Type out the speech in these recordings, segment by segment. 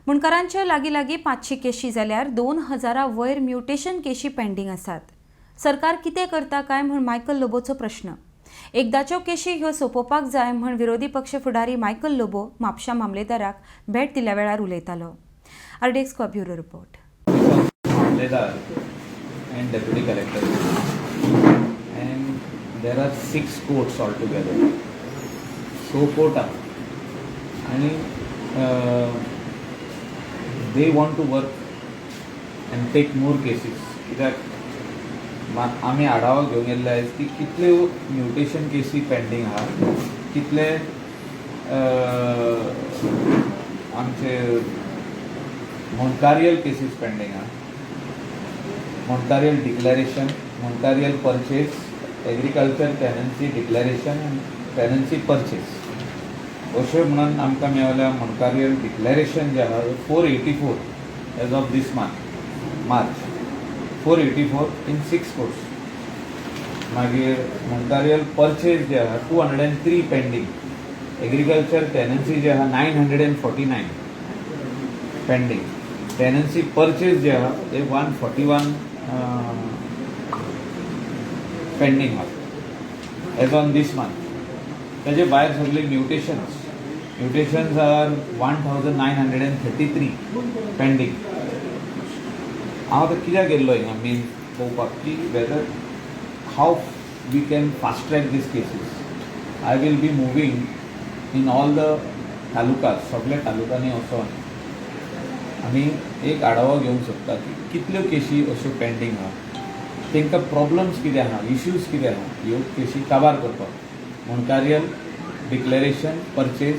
मुंडकारांच्यो लागीं लागीं 500 केशी जाल्यार 2000 वयर म्युटेशन केशी पेंडींग आसात. सरकार कितें करता काय म्हूण मायकल लोबोचो प्रश्न. एकदाच्यो केशी ह्यो सोंपोवपाक जाय म्हूण विरोधी पक्ष फुडारी मायकल लोबो म्हापशा मामलेदाराक भेट दिल्या वेळार उलयतालो. RDX bureau report. Mamlatdar and deputy collector, and there are six courts altogether. So court आहा आणि they want to work and take more cases, कित्याक आमी आढावा घेवन गेल्ले आयज की कितल्यो म्युटेशन केसी पेंडींग आहा, कितले आमचे मुंडकारियल केसीस पेंडींग आहा. Mundkarial declaration, Mundkarial purchase, agriculture tenancy declaration and tenancy purchase अश्यो म्हणून आमकां मेवल्या. मुंडकारियल डिक्लॅरेशन जे आहा, 484 as of this month March, 484 in six courts. मागीर मुंडकारियल परचेज जे आहा, 203 pending. Agriculture tenancy जे आहा, 949 pending. Tenancy purchase जे आहा ते 141 पेंडींग आहा एज ऑन दीस मंथ. ताजे भायर सगळे mutations. Mutations are 1933 pending. हांव आतां कित्याक गेल्लो हिंगा मेन पळोवपाक की whether how we can fast track these cases. I will be moving in all the talukas. सगल्या तालुकांनी वचोन आमी एक आढावो घेवंक सोदता की कितल्यो केशी अश्यो पेंडींग आहा, तांकां प्रॉब्लम्स कितें आहा, इश्यूज कितें आहा, ह्यो केशी काबार करपाक. मुंडकारियल डिक्लेरेशन, परचेज,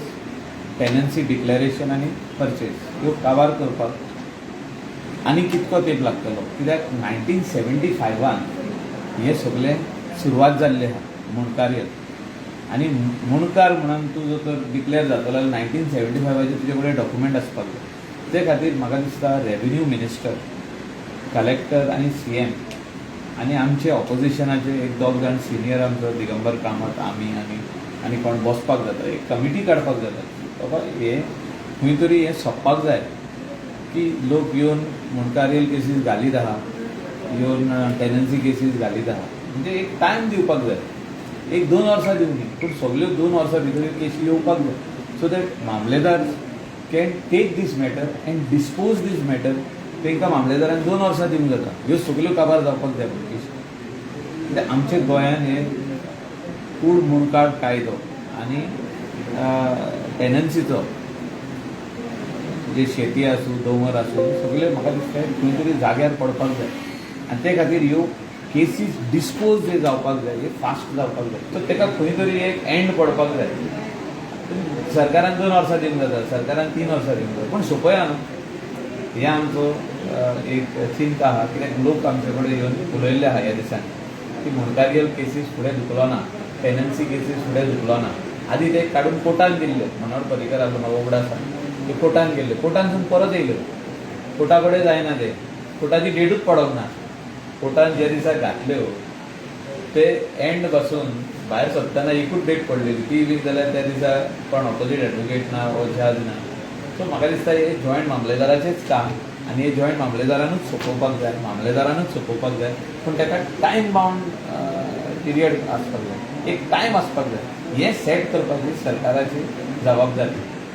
टेनन्सी डिक्लेरेशन आनी परचेज ह्यो काबार करपाक आनी कितको तेंप लागतलो? कित्याक 1975न हें सगळें सुरवात जाल्ली आहा मुंडकारियल. आनी मुंडकार म्हणून तूं जर तर डिक्लेअर जातलो जाल्यार 1975चे तुजे कडेन डॉक्युमेंट आसपाक जाय. ते खातीर म्हाका दिसता रेवेन्यू मिनिस्टर, कलेक्टर आनी सीएम आनी आमचे ऑपोजिशनाचे एक दोग जाण सिनियर, आमचो दिगंबर कामत, आमी आनी आनी कोण बसपाक जाता, एक कमिटी काडपाक जाता की बाबा हें खंय तरी हें सोंपपाक जाय की लोक येवन मुंडकारियल केसीस घालीत आहा, येवन टेनन्सी केसीस घालीत आहा. म्हणजे एक टायम दिवपाक जाय, एक 2 वर्सां दिवनी, पूण सगल्यो 2 वर्सां भितर ह्यो केसी येवपाक जाय, so that mamlatdar can take this matter and dispose this matter. तांकां मामलेदारान 2 वर्सां दिवंक जाता, ह्यो सगल्यो काबार जावपाक जाय म्हणून केसी. कित्याक आमच्या गोंयान हे कूड मुंडकार कायदो आनी टेनन्सीचो जे शेती आसूं, दोंगर आसूं, सगळे म्हाका दिसता खंय तरी जाग्यार पडपाक जाय. आनी ते खातीर ह्यो केसीस डिस्पोज जे जावपाक जाय, हे फास्ट जावपाक जाय. सो ताका खंय तरी एक एंड पडपाक जाय. सरकारान 2 वर्सां दिवंक जाता, सरकारान 3 वर्सां दिवंक जाता, पूण सोंपया न्हू. हें आमचो एक चिंता आहा, कित्याक लोक आमचे कडेन येवन उलयल्ले आहा ह्या दिसांनी की मुंडकारियल केसीस फुडें धुकलो ना, टेनन्सी केसीस फुडें धुकलो ना. आदी ते काडून कोर्टान दिल्ले. मनोहर पर्रीकर आसलो, म्हाका उगडास आसा, ते कोर्टान गेल्ले, कोर्टानसून परत येयले. कोर्टा कडेन जायना ते, कोर्टाची डेटूच पडोंक ना. कोर्टान ज्या दिसा घातल्यो ते एंड पासून भायर सरतना एकूच डेट पडलेली, ती बी जाल्यार त्या दिसा कोण ऑपोजीट एडवोकेट ना वो जज ना. सो म्हाका दिसता हे जॉयंट मामलेदाराचेंच काम आनी हे जॉयंट मामलेदारानूच सोंपोवपाक जाय, मामलेदारानूच सोंपोवपाक जाय. पूण ताका टायम बाउंड पिरियड आसपाक जाय, एक टायम आसपाक जाय. हें सेट करपाची सरकाराची जबाबदारी.